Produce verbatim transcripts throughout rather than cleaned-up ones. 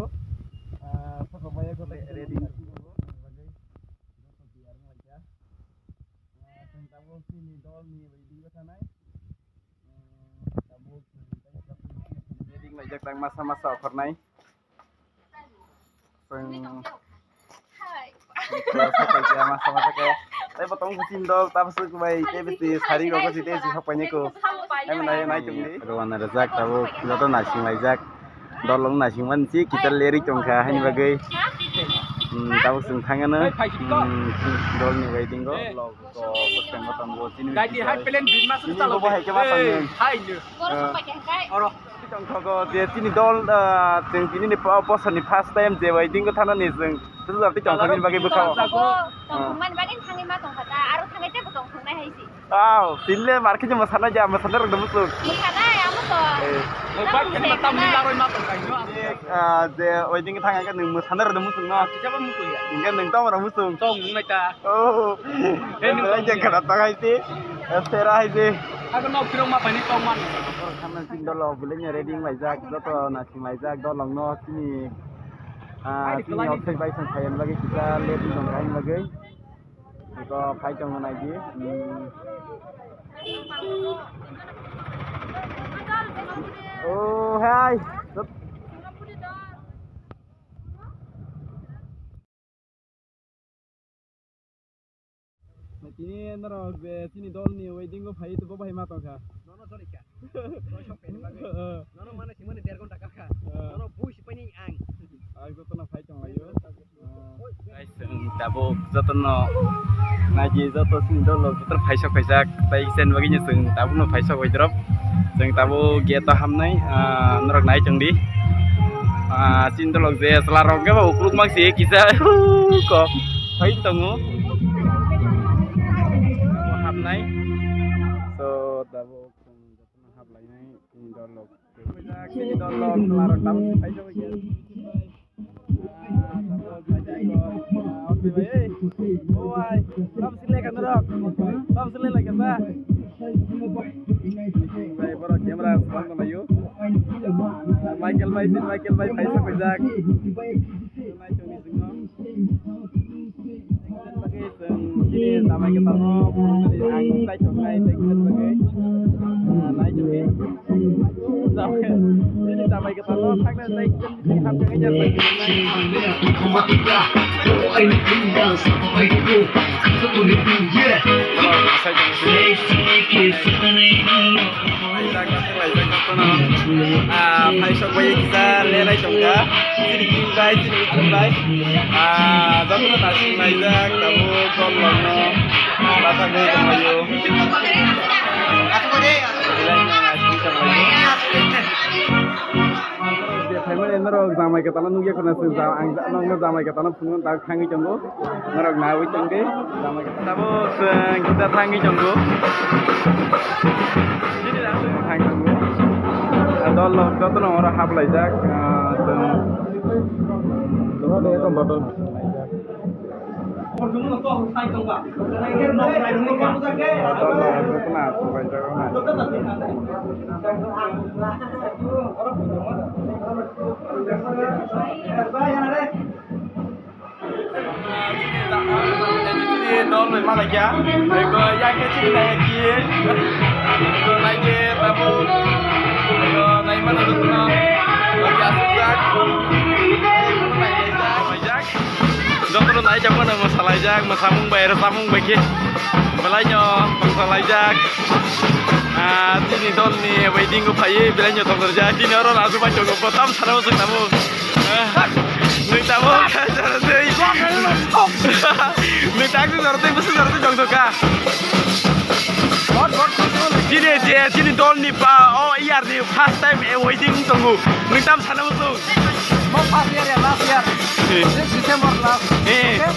tongo. Ah, saka bai ko ready. Joto tiyar wnglaikha. Ah, chwng tabuk chini dolni waiting o thanai. Ah, tabuk chwng tei tabuk ready wnglaijak tang masa masa okhornai. Chwng class o paikha masa masa khe. Tei bo tong kuching dol tabuk chwng bai tei bisi sari rok si tei si hok painai ko. Em nai nai tongdi. Rwna rwjak tabuk joto naising laijak. Dolong naisingmani si kita leri tongkha haini bagwi. Hmm, tabuk chwng thangano. Hmm, dolni waiting o. Log ko bwskango tongo chini. Chini bo hai khe ma tongmani. Tongthogo je chini dol, ah, chwng tini ni po-, bosor ni first time je waiting o thanani chwng. Tei tongthokmani bagwi bwkha o. Tongthokmani bagwi thangwi ma tongkha ta, aro thangwi teibo tongthoknai hai se. Aw, tinle mar khe mwsana ja, mwsana rok muchung. Mwsana ya mo to. Eh. Mo bai khe ma tamni laroi ma tong kai no. Ah, je waiting thang khe nwng mwsana rok muchung no. Kisa ba muchung ya. Hingke nwng tamo rok muchung. Tong nai ta. Oh. Eh, nwng belai tong je ya. Khana ta hai te. Sera hai te. Aga nok kirok ma pai ni tong man. Khana sing dolo belai nya ready wng laijak, joto na sing laijak, dolong no chini. Ah, chini office bai sang khayan bagwi kisa late wng tong kha bagwi. Ito phai tongo naidi. Hmm. Oh, hai. Tini norok je chini dolni waiting o phai, bo bahai ma tongkha. Nono sorry kha. Nono sok khe ni bagwi. Nono mana simani der ghonta kakha. Nono bui sipai ni ang. Ang jotono phai tonglaio. Guys, chwng tabuk jotono naidi, joto chini dolrok joto phaisok phaijak, tei kisa ni bagwi chwng tabukno phaisok bai drop. Chwng tabuk gate o hamnai, ah, norok nai tongdi. Ah, chini dolrok je chwla rok khe bo ukuluk mak si kisa ko phai tongo. Hamnai. So tabuk chwng jotono haplainai chini dolrok. Chini dolrok chwla rok tabuk phaisok phaijak. Michael bai, Michael bai, phaisa phaijak. Chini jamai kwtal no, ang tai tongnai, tai kwtal bagwi. Ah, nai tongdi. Jamai, chini jamai kwtal no, thangna tai kwtal bisi ham khe ya. Laijak, laijak, jotono. Ah, phaisok bai kisa lerai tongkha. Chini king bai, chini king bai. Ah, jotono nasing laijak, tabuk dolrokno bathagwi tonglaio. Phaimani norok jamai kwtal no nukya khwna chwng, ang nokno jamai kwtal no phunukna tak thangwi tongo. Norok nawi tongdi, jamai kwtal. Tabuk chwng kisa thangwi tongo. Thang tongo. Dolrok jotono oro haplaijak, ah, chwng. Dolrok jotono haplaijak. Chini dol bai malaikha. Eko yang khe chini nai ki. Eko nai khe tabuk. Eko nai mano jotono. Bagi asukjak. Jotono nai jak mano, mwsalaijak, mwsamung bai rwchapmung bai khe. Belai no tongthok laijak. Ah, chini dolni waiting o phaiwi belai no tongthokjak. Chini oro raju bai tongo, bo tam sana bwswk tabuk. Nui tabuk, nui tabuk jorotwi bwswk jorotwi tongthokha. Chini je, chini dolni ba, o iyarni first time waiting tongo. Nui tam sana bwswk. Mo first year ya, last year. Eh. This December last. Eh. Okay?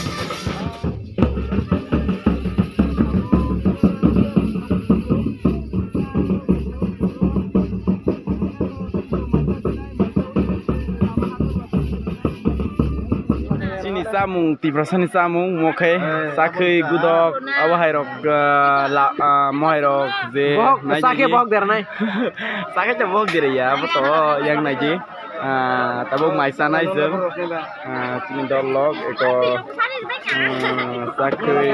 Chini Chamung, Tiprasani chamung, mokhe, eh, chakhwi, gudok, abo hai rok, ah, la, ah, mohai rok je, bohok, nai chakhe jiji. Bohok dernai. Chakhe cha bohok derya, abo to yang naiji. Ah, tabuk mai chanai jwng. Ah, chini dol lok, eko, ah, chakhwi,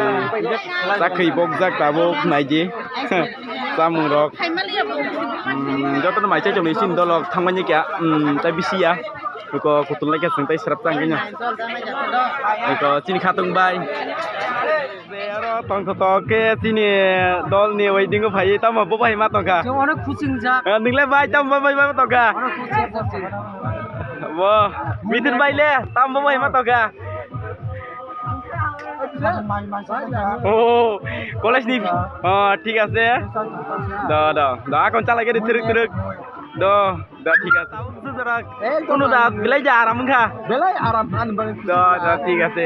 chakhwi bokjak tabuk naiji. Chamung rok. Hmm, jotono mai chai chongni chini dol lok thangmani kya, hmm, tai bisi ya. Beko kutung lai khe chwng tei srap chang khe no. Beko chini khatung bai. Aro tongthotok khe chini dol ni wedding o phai tamo bo bai ma tongkha. Chwng onek khuching jak. Eh, nwngle bai tamo bo bai ma tongkha. Onek khuching jak. Bo Mithun bai le tamo bo bai ma tongkha. Oh, college ni. Oh, thik ase. Do, do, do, akon chalai khe thiruk thiruk. Do. Da, thik ase. Tabuk se jora. Ekdom. Kunu da, belai ja aram wngkha. Belai aram, ani bagwi. Da, da, thik ase.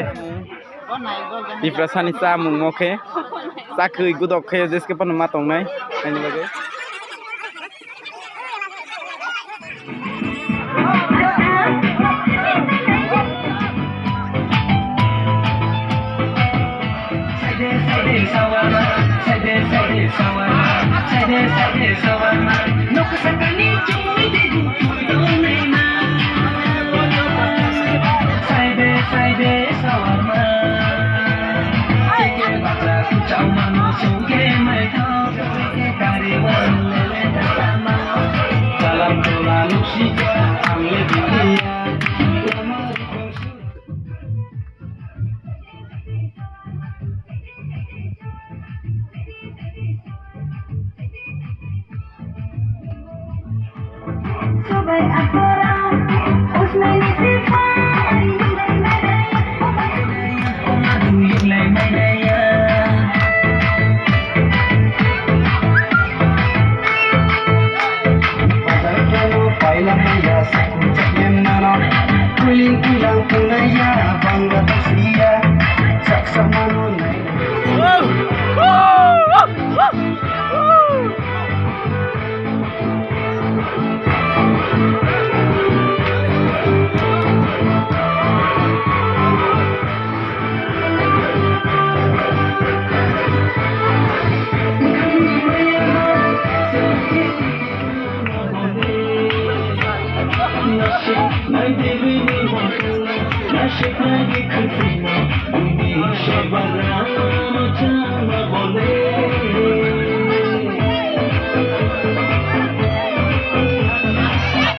Tiprasani chamung mokhe. Chakhwi gudok khe jeske phano ma tongnai. Ani bagwi.